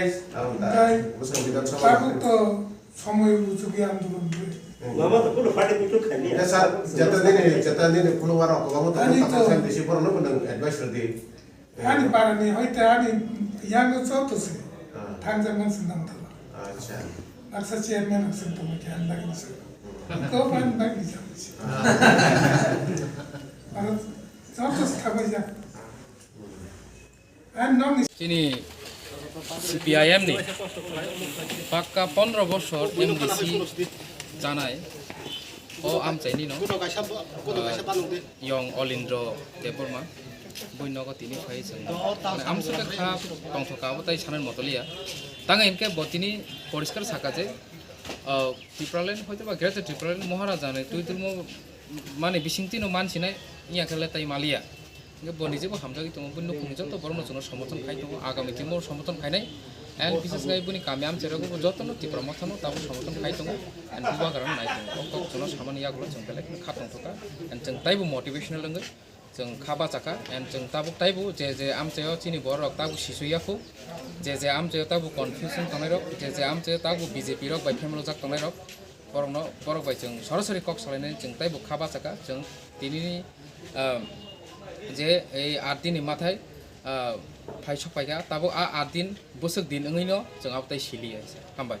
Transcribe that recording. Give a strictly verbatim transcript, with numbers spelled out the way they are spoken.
guys. Ang ta. Dai. Bwswk Bidhan Sabha. Tabuk to somoy uchuk ya andolon bre. Mama to kuno party kuchuk khani. Ya, sir, jata nini, jata nini follower rok, mama to Ani to. Sen bisi borok no nang advice rwdi. Ani parani hoite ani yango joto se. Ah. Thangjak man sindang tala. Acha. Baksa chairman rok sing tongo khe ani lagi ni saka. Ko pan bagi ni saka. Ah. Aro joto se thabai jak. Ani nong ni Chini C P I M ni pakka pondro bosor M D C chanai o amchaini no. Yong Olindro Debbarma, bui nogo tini phai chwng. Mane amswk khe kha tongthok abo tai sanani motoliya. Tang hinkhe bo tini poriskar saka je, ah, Tipraland hoito ba Greater Tipraland Maharaja ni twi twimo mani bisingtwi no mansinai, iya khe le tai maliya. Hinkhe bo nije bo hamjagwi tongo, bui nukhungni joto borok no chwngno somorthon khai tongo, agami timo somorthon khainai. And bises khai buni kami amchai rok bo joto no Tipra Motha no tabuk somorthon khai tongo, and bubagra no nai tongo. O kok chwngno samani yagulo chwng belai kheno kha tongthok kha, and chwng taibo motivational wngwi chwng kha bachakha, and chwng tabuk taibo je je amchaio chini borok tabuk sisui yakhu, je je amchaio tabuk confusion tongnai rok, je je amchaio tabuk B J P rok bai phemlojak tongnai rok, borokno, borok bai chwng sorasori kok salainani chwng taibo kha bachakha, chwng tinini, ah, je ei aat din ni mathai, ah, phai sok paikha, tabuk a aat din bwswk din wngwino chwng abo tai siliya. Hambai.